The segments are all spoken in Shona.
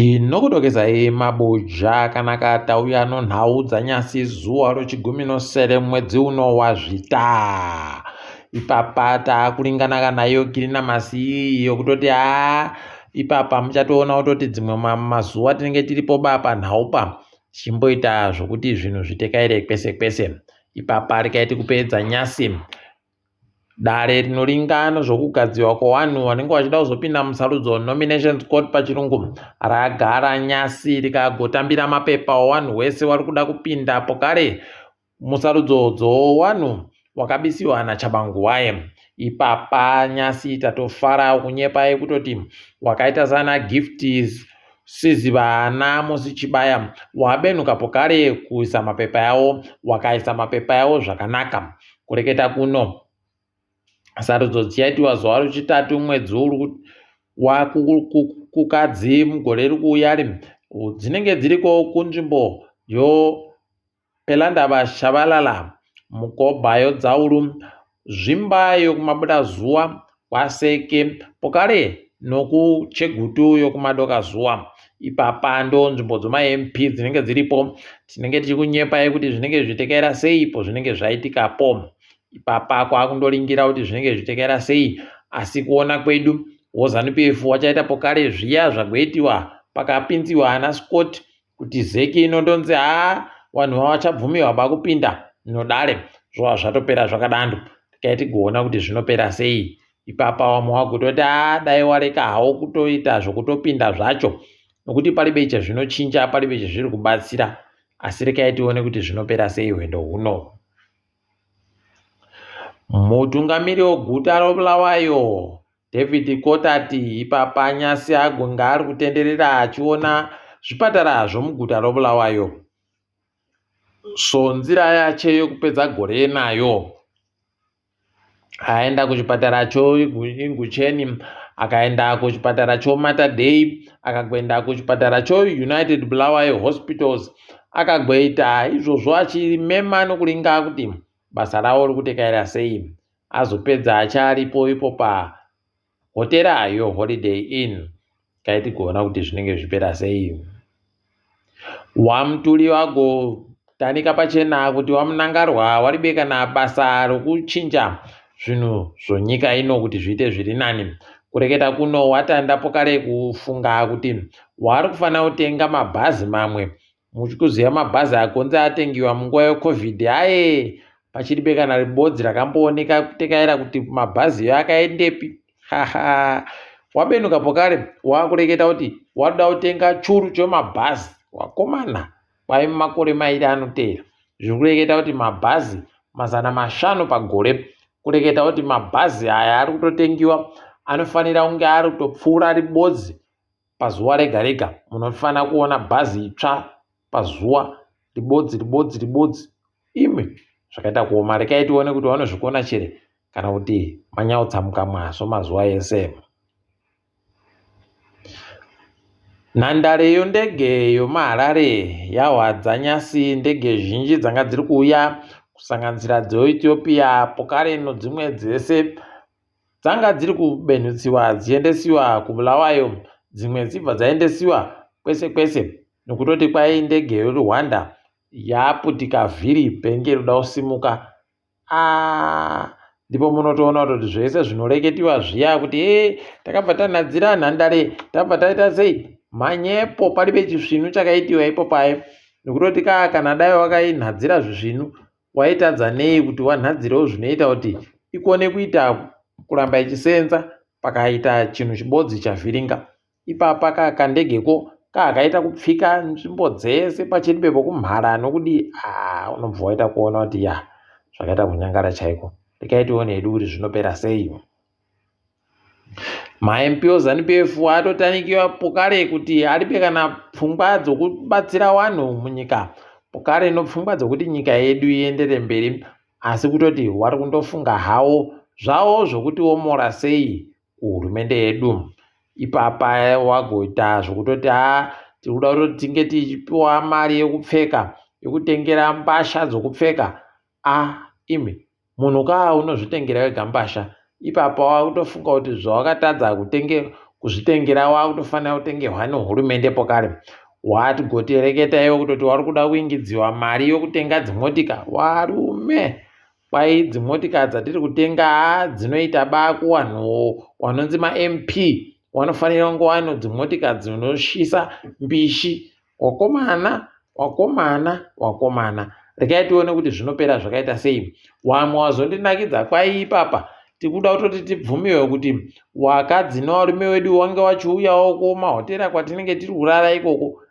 Tinokudokezai mabuja akanaka tauya nonhau dzanyasi zuva rochigumi nosere mwedzi uno waZvita. Ipapa taakuringana nayo kirinamasi iyi yokutoti haa ipapa muchatoona kutoti dzimwe mazuva tinenge tiripo ba panhau pa tichimboita zvokuti zvinhu zvitekaire kwese kwese. Ipapa rikaiti kupedza nyasi Dare rinoringa nezvekugadziwa kwevanhu vanenge vachida kuzopinda musarudzo, Nominations Court pachirungu, ragara nyasi rikagotambira mapepa owanhu wese wari kuda kupinda pokare musarudzo dzowanhu wakabisiwa naChabangu waye. Ipapa nyasi tatofara kunyepai kutoti wakaita sana Gift Siziba naAmosi Chibaya wabenhuka pokare kuisa mapepa yawo wakaisa mapepa yawo zvakanaka. Kureketa kuno, sarudzo dzichaitiwa zuva rechitatu mwedzi waKukadzi mugore riri kuuya ri dzinenge dziriko kunzvimbo yoPelandaba Shabalala, Mukobha yoDzaulu, Zvimba yokumabudazuva, kwaSeke, Pokale nokuChegutu yokumadokazuva. Ipapa ndonzvimbo dzomaMP dzinenge dziripo. Tinenge tichikunyepai kuti zvinenge zvichitekaira sei ipo zvinenge zvaitikapo. Ipapa kwakundoringira kuti zvinenge zvichitekaira sei asi kuona kwedu woZanu PF wachaita pokare zviya zvagoitiwa pakapinziwa ana Scott kuti zeki inondonzi haa vanhu vavachabvumiwa bakupinda nodare zvova zvatopera zvakadando tikai tigoona kuti zvinopera sei ipapa vamwe vagototi haa dai wareka hawo kutoita zvokutopinda zvacho nokuti paribe chazvinochinja paribe chazviri kubatsira asi rekai tione kuti zvinopera sei hwendo huno mutungamiri weguta robulawayo david kotati ipapa nyasi agonga ari kutenderera achiona zvipatara zvomuguta robulawayo so nzira yache yokupedza gore nayo Aenda kuchipatara choIngutsheni, akaenda kuchipatara choMater Dei, akagoenda kuchipatara choUnited Bulawayo Hospitals. Akagoita izvozvo achimema nokuringa kuti basa ravo rikutekaira sei. Azopedza acharipo ipo pahotera yoHoliday Inn. Kai tigoona kuti zvinenge zvichipera sei. WaMutuli vagotanika pachena kuti waMnangarwa waribe kana basa rokuchinja zvinhu zvonyika ino kuti zviite zviri nani. Kureketa kuno watanda pokare kufunga kuti wari kufanira kutenga mabhazi mamwe. Muchikuziva mabhazi agonzi atengiwa munguva yeCovid aye pachiribe kana ribodzi rakambooneka kutekaira kuti mabhazi akaendepi. Haha wabenuka pokare wakureketa kuti wakuda kutenga churu chemabhazi wakomana kwai makore mairi anoteera zviri kureketa kuti mabhazi 500 pagore kureketa kuti mabhazi aya ari kutotengiwa anofanira kunge ari kutopfuura ribodzi pazuva rega rega munofanira kuona bhazi itsva pazuva ribodzi ribodzi ribodzi imi zvakaita kuoma rekai tione kuti vanozvikona chere kana kuti manyautsa mukamwa somazuva ese. Nhandare yondege yomuHarare yahwadza nyasi ndege zhinji dzanga dziri kuuya kusanganisira dzeEthiopia pokare nodzimwe dzese dzanga dziri kubenhutsiwa dzichiendesiwa kuBulawayo dzimwe dzibva dzaendesiwa kwese kwese nokutoti kwai ndege yoRwanda yaputika vhiri penge roda kusimuka Ah, ndipo munotoona kutoti zvese zvinoreketiwa zviya kuti e takabva tanhadzira nhandare tabva taita sei manyepo paribe chisvinu chakaitiwa ipo paye nekutoti kaa kana dai wakainhadzira zvisvinu waitadza nei kuti wanhadzirewo zvinoita kuti ikone kuita kuramba ichisenza pakaita chinhu chibodzi chavhiringa Ipapa ka kandege ko kaakaita kupfika nzvimbo dzese pachiribe pokumhara nokudii aa unobva waita kuona kuti ya zvakaita kunyangara chaiko rekai tione hedu kuti zvinopera sei maMP oZanu PF atotanikiwa pokare kuti aripe kana pfungwa dzokubatsira vanhu munyika pokare nopfungwa dzokuti nyika yedu iendere mberi asi kutoti wari kundofunga hawo zvawo zvokuti womora sei kuhurumende yedu ipapa wagoita zvekutoti haa tiri kuda kutoti tinge tichipiwa mari yekupfeka yekutengera mbasha dzokupfeka a imi munhu kaa unozvitengera wega mbasha ipapa wakutofunga kuti zvawakatadza kutenge Kuzvitengera wakutofanira kutengerwa nehurumende pokare. Watigotereketa iwe kutoti wari kuda kuingidziwa mari yokutenga dzimotika. Warume! Kwai dzimotika dzatiri kutenga dzinoita ba kuwanhu wanonzi maMP wanofanira kunge wano dzimotika dzinoshisa mbishi. Wakomana, wakomana, wakomana. Regai tione kuti zvinopera zvakaita sei. Wamwe wazondinakidza kwai ipapa tikuda kutoti tibvumiwe kuti wakadzi newarume wedu wange wachiuyawo kumahotera kwatinenge tiri kurara ikoko.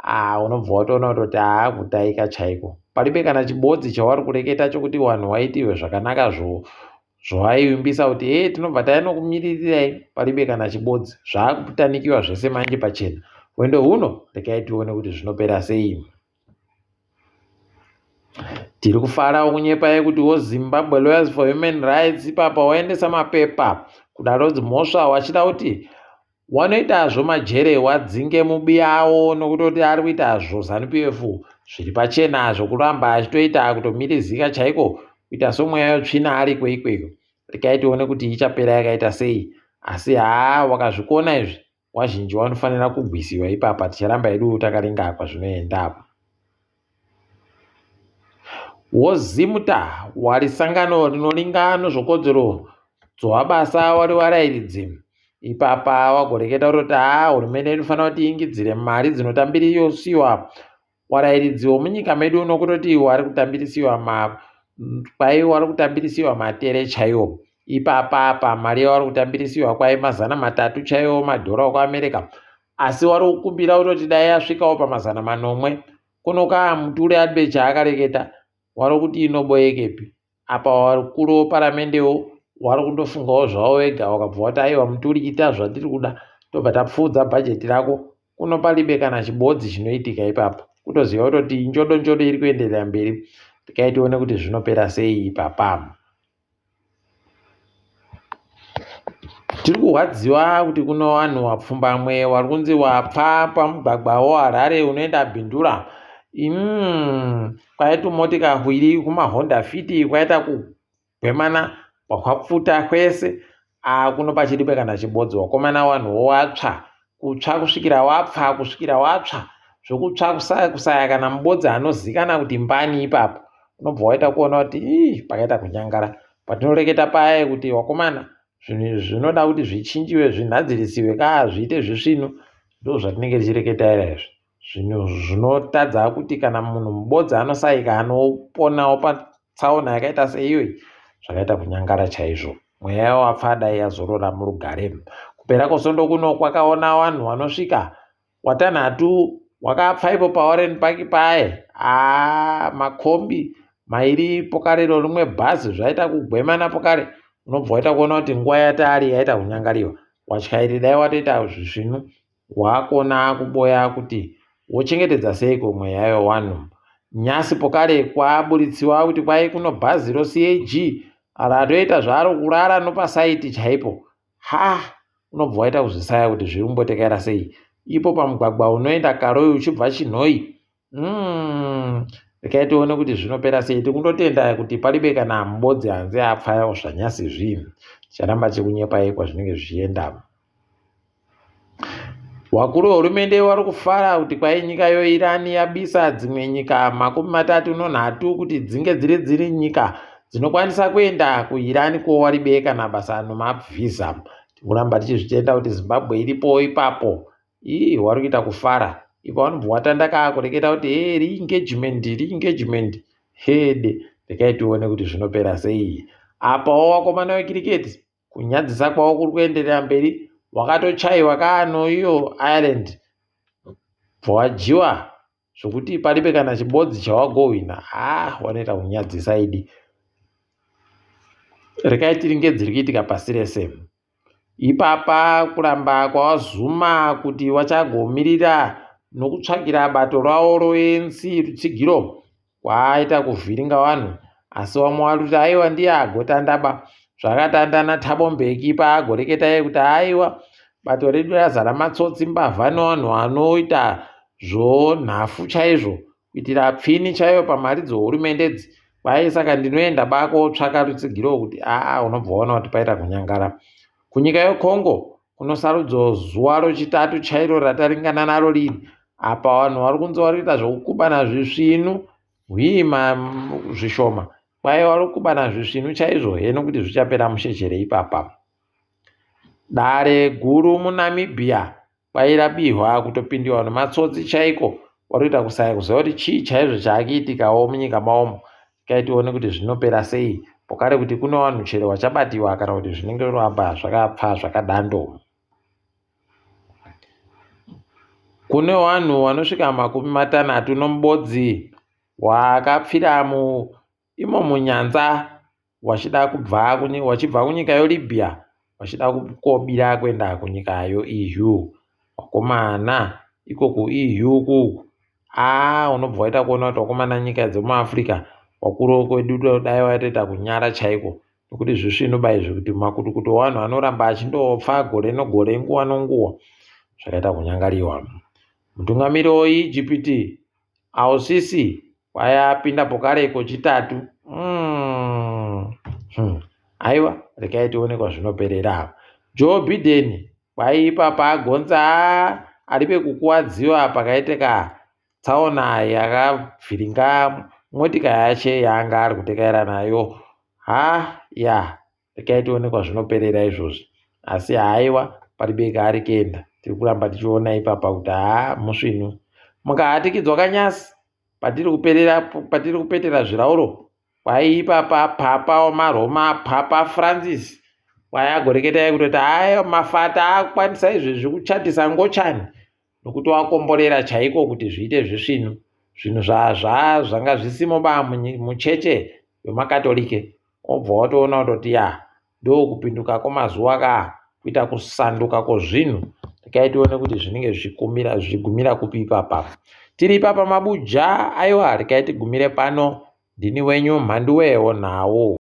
Ah, unobva watoona kutoti haa kutaika chaiko. Palibe kana chibodzi chawari kureketa chokuti wanhu waitirwe zvakanaka zvo zvawaivimbisa kuti hee tinobva tainokumiririrai palibe kana chibodzi zvaakutanikiwa zvese manje pachena hwendo huno regai tione kuti zvinopera sei tiri kufara kunyepai kuti wo zimbabwe lawyers for human rights ipapa waendesa mapepa kudaro dzimhosva wachida kuti Wanoitazvo majere wadzinge mubiyawo nokutoti ari kuitazvo Zanu PF zviri pachena zvokuramba achitoita kutomirizika chaiko kuita somweya wetsvina ariko ikweyo. Regai tione kuti ichapera yakaita sei asi haa wakazvikona izvi wazhinji wanofanira kugwisiwa ipapa ticharamba hedu takaringa kwazvinoenda. WoZimta wari sangano rinoringa nozvokodzero dzowabasa wari warairidzi. Ipapa wagoreketa kutoti haa hurumende inofanira kuti iingidzire mari dzinotambirisiwa warairidzi womunyika medu nokutoti wari kutambirisiwa ma kwai wari kutambirisiwa matere chaiwo. Ipapa apa mari yawari kutambirisiwa kwai 300 chaiwo madhora okuAmerica asi wari kukumbira kutoti dai yasvikawo pamazana manomwe. Kuno kaa Mutuli aribe chaakareketa wari kuti inoboyekepi apa vakuru veparamendewo wari kundofungawo zvavo vega wakabva wati aiwa Mutuli ita zvatiri kuda tobva tapfuudza bhajeti rako kuno palibe kana chibodzi chinoitika ipapa kutoziva kutoti njodo njodo iri kuenderera mberi tikai tione kuti zvinopera sei ipapa. Tiri kurwadziwa kuti kuno vanhu vapfumbamwe vari kunzi vapfa pamugwagwa weHarare unoenda Bindura. Mm, kwaita motika hwiri kumahonda fiti kwaita kugwemana kwapfuta kwese. Ah, kuno pachiripo kana chibodzi wakomana wanhu watsva kutsva kusvikira wapfa kusvikira watsva zvokutsva kusaya kusaya kana mubodzi anozikana kuti mbani ipapo unobva waita kuona kuti ii pakaita kunyangara patinoreketa paya kuti wakomana zvinhu izvi zvinoda kuti zvichinjiwe zvinhadzirisiwe kaa zviite zvisvinu ndo zvatinenge tichireketa ira izvi zvinhu zvinotadza kuti kana munhu mubodzi anosaika anoponawo patsaona yakaita seiyoyi zvakaita kunyangara chaizvo mweya wapfa dai yazorora murugare kupera kwosondo kuno kwakaona vanhu vanosvika watanhatu wakapfa ipo paWarren Park paye aa makombi mairi pokarero rimwe bhazi zvaita kugwemana pokare unobva waita kuona kuti nguva yatari yaita kunyangariwa watyairi dai watoita zvisvinu Wakona kuboya kuti wochengetedza seiko mweya yewanhu. Nyasi pokare kwaburitsiwa kuti kwai kuno bhazi roCAG ratoita zvaro kurara nopasaiti chaipo. Ha! Unobva waita kuzvisaya kuti zviri kumbotekaira sei. Ipo pamugwagwa unoenda Karoi uchibva Chinhoyi. Mm, rekai tione kuti zvinopera sei. Tikundotenda kuti palibe kana mubodzi hanzi apfa zvanyasi zvinhu. Ticharamba tichikunyepai kwazvinenge zvichienda. Vakuru vehurumende vari kufara kuti kwai nyika yoIran yabisa dzimwe nyika 33 kuti dzinge dziri dziri nyika dzinokwanisa kuenda kuIran kowaribe kana basa nomavhisa. Tikuramba tichizvitenda kuti Zimbabwe iripo ipapo. Ii wari kuita kufara. Ipo vanobva watanda kaakureketa kuti hee re-engagement re-engagement hede rekai tione kuti zvinopera sei. Apawo wakomana wekiriketi Kunyadzisa kwavo kuri kuenderera mberi wakatochaiwa kaano iyo Ireland bva wadyiwa zvokuti paribe kana chibodzi chawagohwina haa wanoita kunyadzisa idi rekai tiringe dziri kuitika pasi rese ipapa kuramba kwawazuma kuti wachagomirira nokutsvakira bato ravo roANC rutsigiro Kwaaita kuvhiringa vanhu asi vamwe vari kuti aiwa ndiye agotandaba zvakatanda naThabo Mbeki paagoreketa iye kuti aiwa bato redu razara matsotsi mbavha nevanhu vanoita zvonhafu chaizvo kuitira pfini chaiyo pamari dzohurumende idzi kwai saka ndinoenda bakotsvaka rutsigiro kuti aa unobva waona kuti paita kunyangara kunyika yeCongo. Kunosarudzo zuva rochitatu chairo rataringana naro riri. Apa vanhu vari kunzi vari kuita zvekukubana zvisvinu hwii zvishoma. Kwai vari kukubana zvisvinu chaizvo heno kuti zvichapera mushe chere ipapa. Dare guru muNamibia kwai rabihwa kutopindiwa nematsotsi chaiko. Vari kuita kusaya kuziva kuti chii chaizvo chaakuitikawo munyika mavomo. Regai tione kuti zvinopera sei. Pokare kuti kune vanhu chero vachabatiwa kana kuti zvinenge zvoramba zvakapfa zvakadando. Kune vanhu vanosvika 30 nomubodzi wakapfira mu imo munyanza wachida kubva wachibva kunyika yoLibya wachida kukobira kuenda kunyika yoEU. Vakomana iko kuEU uku aa unobva waita kuona kuti vakomana nyika dzemuAfrica vakuru kwedu dai vaitoita kunyara chaiko nekuti zvisvinu ba izvi kuti makutukutu evanhu anoramba achindofa gore nogore nguva nonguva zvakaita kunyangariwa. Mutungamiri weIjipiti Al-Sisi kwayapinda pokare kochitatu mm. Aiwa regai tione kwazvinoperera. Joe Biden kwaipa pagonza ari pekukuwadziwa pakaitika tsaona yakavhiringa motika yache yaanga ari kutekaira nayo. Ha ya regai tione kwazvinoperera izvozvi. Asi haiwa paribeka ari kuenda tiri kuramba tichiona ipapa kuti haa musvinu mukahatikidzwa kanyasi patiri kuperera patiri kupetera zvirauro kwaiipapa papa wamaroma Papa Francis kwayagoreketai kutoti haya mafata akukwanisa izvezvi kuchatisa ngochani nokuti wakomborera chaiko kuti zviite zvisvinu zvinhu zvanga zvisimo ba mucheche wemakatolike wobva watoona kutoti ya ndokupinduka kwemazuva ka kuita kusanduka kwozvinhu regai tione kuti zvinenge zvichikumira zvichigumira kupi ipapa tiri ipapa mabuja aiwa regai tigumire pano ndini wenyu mhanduwewo nhau.